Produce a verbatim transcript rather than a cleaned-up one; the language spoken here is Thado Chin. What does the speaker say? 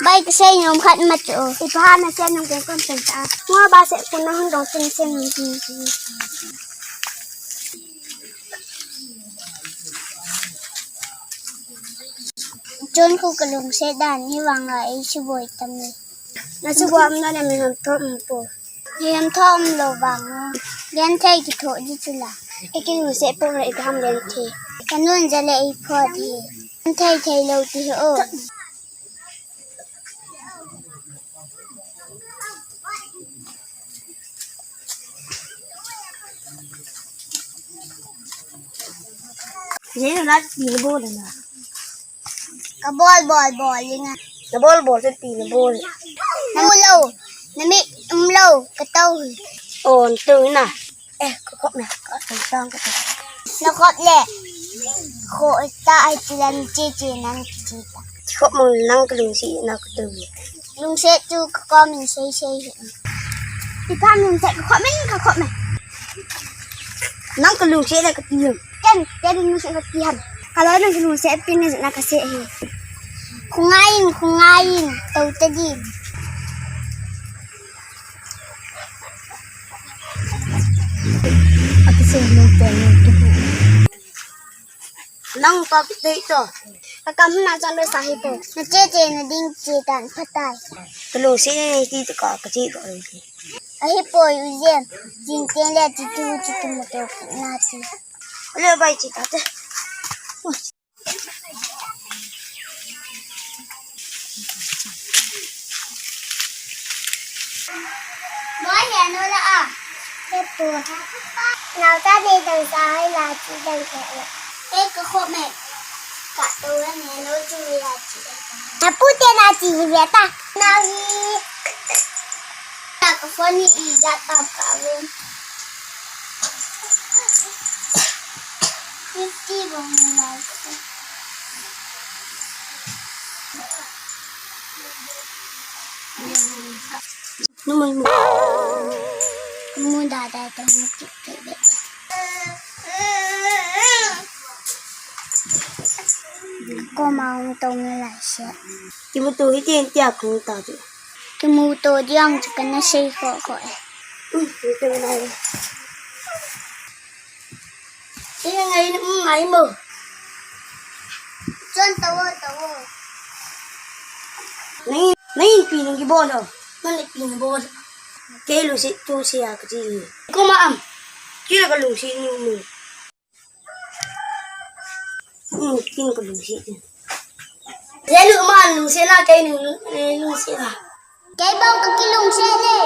Bai, kasei nom khat ma chu. Ipi ham nasei nom ken kon pen ta. Mo ba se kun na hung dong chen chen. Chun khu kalungset dan hi vang a ei suboi tam e. Na suboi am na le mi ham tho um po. Hi ham tho um lo vang a. Genthei kitho di chu la. Ei kilungset po le ipi ham genthei. Kanun ja le ei pho di. Genthei thei lo ti hi o. Ye na ti bol na. Ka bol bol bol ye na. Na bol bol se ti na bol. Na mu lo. Na mi um lo ka tau. On tu na. Eh, ka khop na, ka tang tang ka tang. Na khop le. Kho ta ai ti lam chi chi nan chi ta. Khop mong nang ka lungset na ka tu. Lungset chu ka kom in sei sei hi. Ti pa lungset ka khop men ka khop men. Nang ka lungset na ka ti. Ken, ken lungset ka ti ham. Ka lo nang ka lungset pin na ka se hi. Khungai in, khungai in, tau ta din. Nang pa kite to. Ka kam na chan be sahi po. Na che che na ding che tan phatai. Ka lo se ne ti to ka ka che to. Ahi po u yen. Jing ken le ti tu ti tu mo to na ti. Le bai che ta te. Boi he no la a. He pu. Nau ta de dang sa hai la chi dang ke la. He ka kho me. Ka to ne no chu la chi. Na pu te na chi ve ta. Na hi. Ta ka phone ni i ja ta ka ve. Fifty bang ni lai. Numei mu. Mu da da da mu ki ki be. Ko ma ung tong ni lai se. Kimu to hi tin tia kung ta ju. Kimu to diang chu kana sei kho kho e. Um, ni to na. Ina ngai, um, ngai mo. Chon tawo, tawo. Nai, nai pi nung kibol ho. Nai pi nung bol. Kei lungset tu se a ka chi. Ko ma am. Kila ka lungset ni mu. Um, kin ka lungset. Lelu ma lungset na kei nung, eh, lungset na. Kei bang ka kilungset le.